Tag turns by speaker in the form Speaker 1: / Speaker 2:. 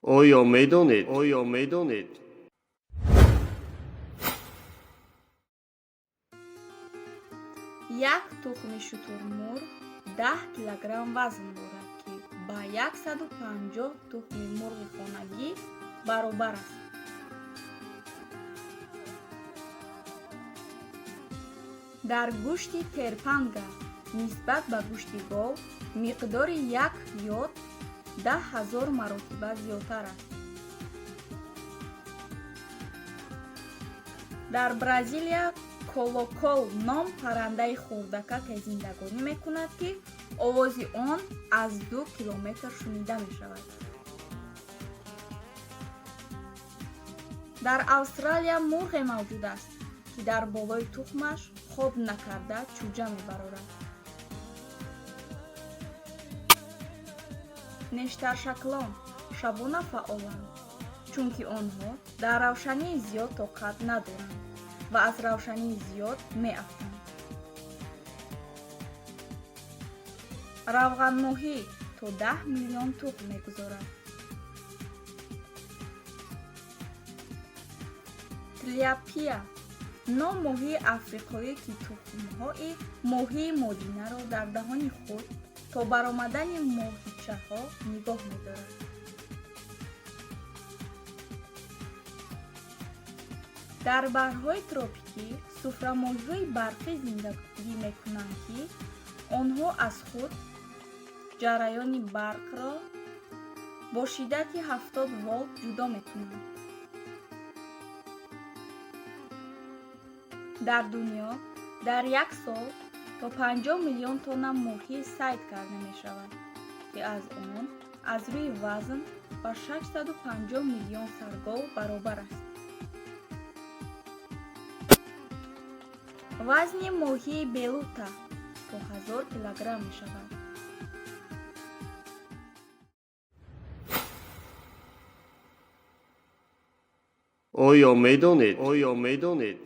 Speaker 1: Оё медонед? Оё медонед?
Speaker 2: Як тухми шутурмурғ 10 килограмм вазн дорад, ки ба 150 тухми мурғи хонагӣ баробар аст. Дар гӯшти терпанга нисбат ба гӯшти гов миқдори як йод 10 000 маротиба зиёдтар аст. Дар Бразилия колокол ном паррандаи хурдакаке зиндагонӣ мекунад, ки овози он аз 2 километр шунида мешавад. Дар Австралия мурғе мавҷуд аст, ки дар болои тухмаш хоб накарда чӯҷа мебарорад. Нештаршаклон шабона фаъоланд, чунки онҳо дар равшании зиёд тоқат надоранд ва аз равшании зиёд меафтанд. Равғанмоҳӣ то 10 миллион тухм мегузорад. Тиляпия ном моҳии африқоӣ, ки тухмҳои моҳии модинаро дар даҳони худ то баромадани моҳичаҳо нигоҳ медорад. Дар баҳрҳои тропикӣ суфрамоҳиҳои барқӣ зиндагӣ мекунанд, ки онҳо аз худ ҷараёни барқро бо шиддати 70 волт ҷудо мекунанд. Дар дунё дар як сол то 50 миллион тонна моҳӣ сайд карда мешавад, ки аз он аз рӯи вазн ба 650 миллион саргов баробар аст. Вазни моҳии белута то 1000 килограмм мешавад.
Speaker 1: Оё медонед? Оё медонед?